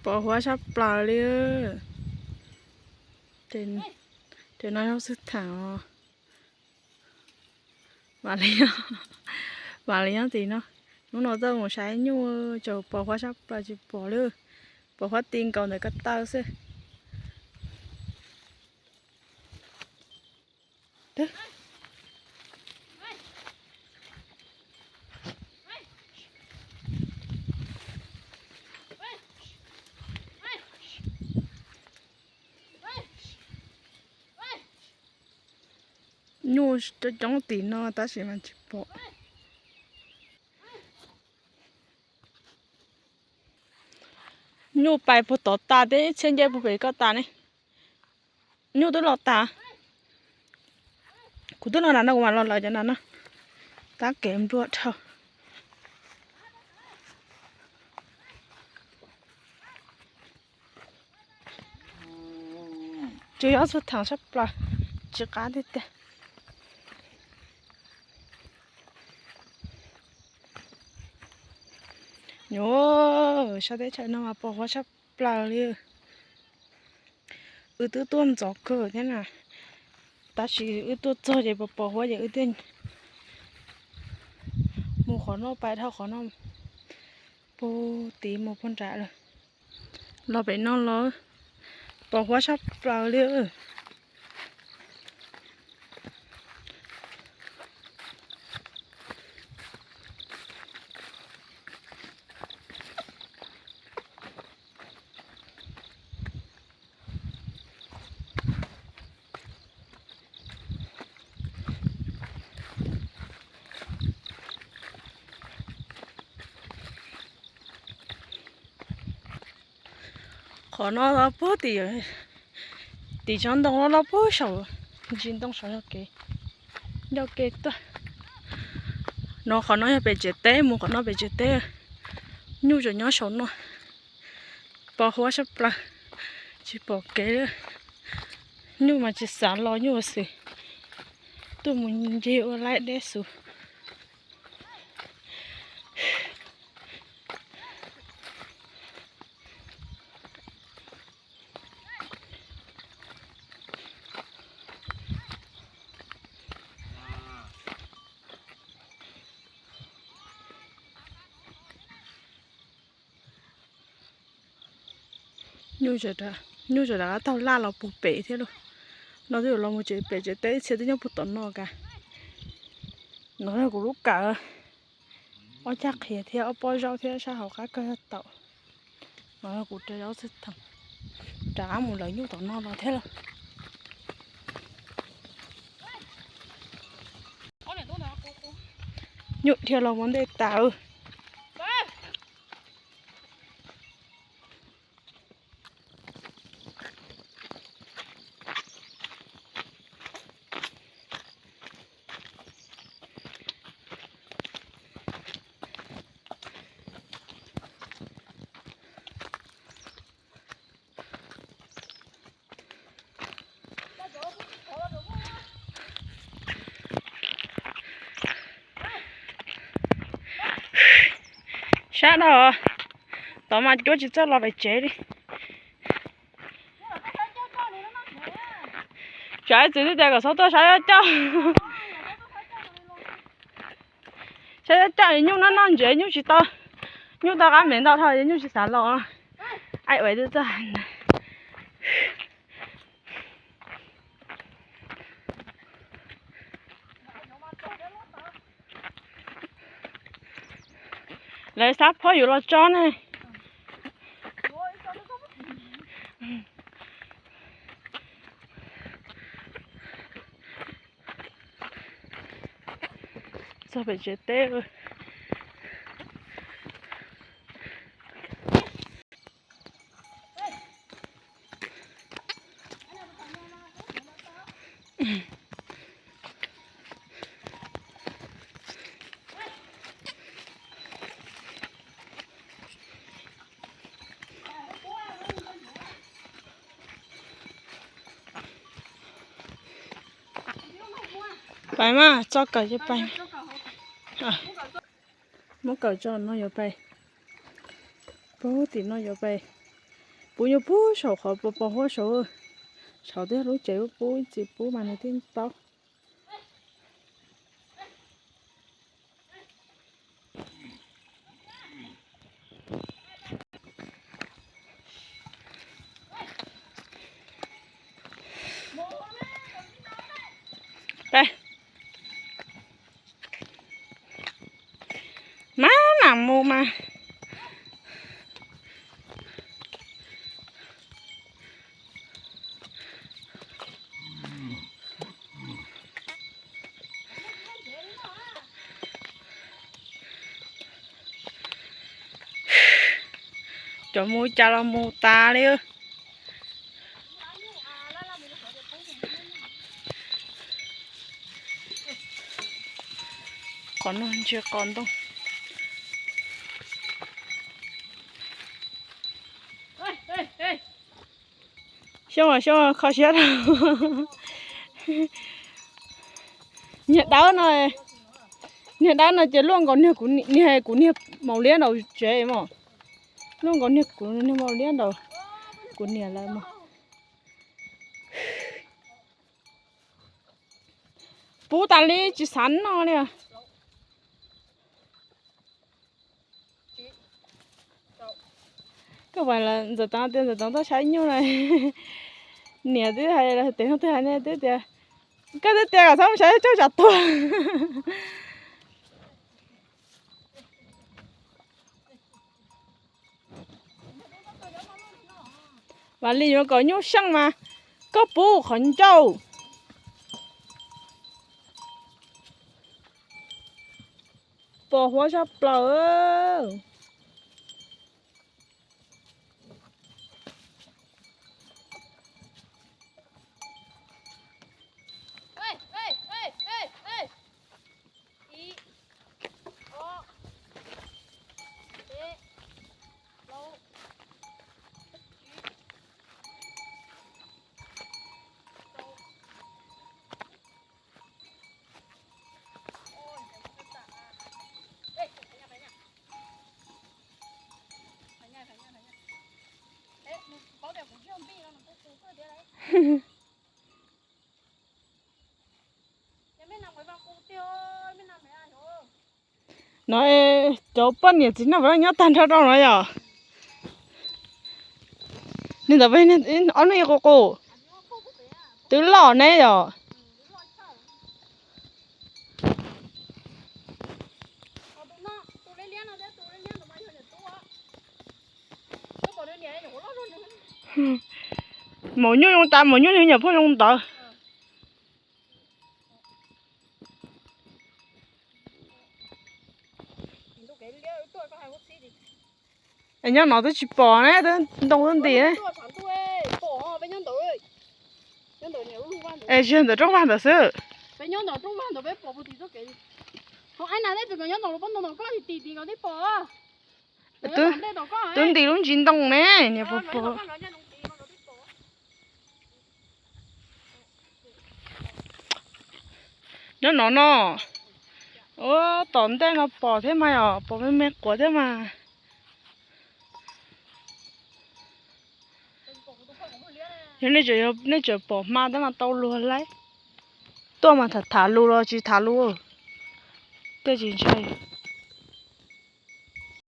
Pos huab sab plaws li. Ces no yog xwb tham os. Vam li nyob tim no. Hnub no tuaj mus saib nyuj, tsaus pos huab sab plaws tsis pom li. Pos huab ti nkaus ntawm ko taw xwb. Nyuj coob coob tim no tab sis mas tsis pom. Nyuj pais puag tod tas, teb txhiab ncej puag pem ko tas ne. Nyuj twb los tas. Kuv twb los nram no, kuv mam los lawv cov nram no. Tab kev npluag dhau. Tsis yog xub tham sab plaws, tsis qab tiag tiag. Nyuj, sab teb chaws no mas pos huab sab plaws li. Wb twb tuaj ntxov kawg thiab na, tab sis wb tuaj txog ces pos pos huab ces wb thiaj mus qhov no, pais dhau qhov no puag tid mus puag nram lawm. Los pem no los pos huab sab plaws li. Qhov no los puag tim, tim tsob ntoo no los puag saum ntsis ntoo saud yog kev, ncauj kev tuaj. No qhov no yog pem tsev teb, mus qhov no pem tsev teb. Nyuj tseem nyob saum no, pos huab sab plaws, tsis pom kev li. Nyuj mas tsis xav los, nyuj ua xwm tuaj mus ncig ua laib deb xwb. Nyuj tseem rov qab taug laj los puag pem thiab lauj. No twb yuav los mus tsev pem tsev teb, txhia twb nyob puag tom no ka. No yog kuv lub kawm, ob caj qhiav thiab ob pob zaub thiab sab hauv qab kawg yog taum. No yog kuv rau zaub xwb thaum rov qab mus lawv nyuj tom no los thiab lauj. Nyuj dhia los ua ntej tas. Sab no, tod mas cuab tsis txawj los pem tsev li. Tsam ib txwm twb tias kom txhob tuaj saib coj. Saib coj nyuj noj noj ntsev, nyuj tsis tau, nyuj tau qab mev ntau dhau, nyuj tsis xav los. Ai ua twb txog. Lawv xav phob yuav los tso ne. Txog pem tsev teb. Pais mas, tso kawm ces pais. Muab kawm tso, no yuav pais. Puag tim no yuav pais Pub nyob pub saum qhov pos pos huab saud, saud twb yog lub tsev pub, tsis pub mas nws thiaj paub. Mab mam mus mas. Cov mus cas los mus tas li. Qhov no ntsia qos ntoo. Xyoo xyoo kho siab rau. Niag dawb no, niag dawb no ces luaj nkaus niag kuv niag, kuv niag maus liab nraum tsev mos. Luaj nkaus niag kuv niag maus liab nraum kuv niam lawv mos. Pub tas li tsis xav noj li. Koj vas Ntxawm Toov tias Ntxawm Toov txhob saib nyuj na. Niam twb hais tias, twb hais ne twb tias, koj twb tias kom txhob mus saib tsaug tsam tuag. Vam Lis yuav kom nyuj seej mas koj pub qhov ncauj. Pos huab zaj plaws. No cov poj niam txiv neej puas nyob tag nrho rau no yom? Niag ntawd ob niag qus qus twb loj ne yom? Maum nyuj zoo tas, maum nyuj li nyuam phooj ywg ntawd. Nyob no twb tsis pom ne, twb ntoo twb nti ne. Es tsis yog ntawm rooj vag ntawd xwb. Twb nti lub ntsis ntoo ne, niam pom pom. Nyob no no. Ua tom ntej no pom thiab mas yom, pom me me quav thiab mas. Yog nej tseem pom hma tab mas tau luag laib. Tuaj mas tham tham lus los tsis tham lus. Tej tsis ntshai.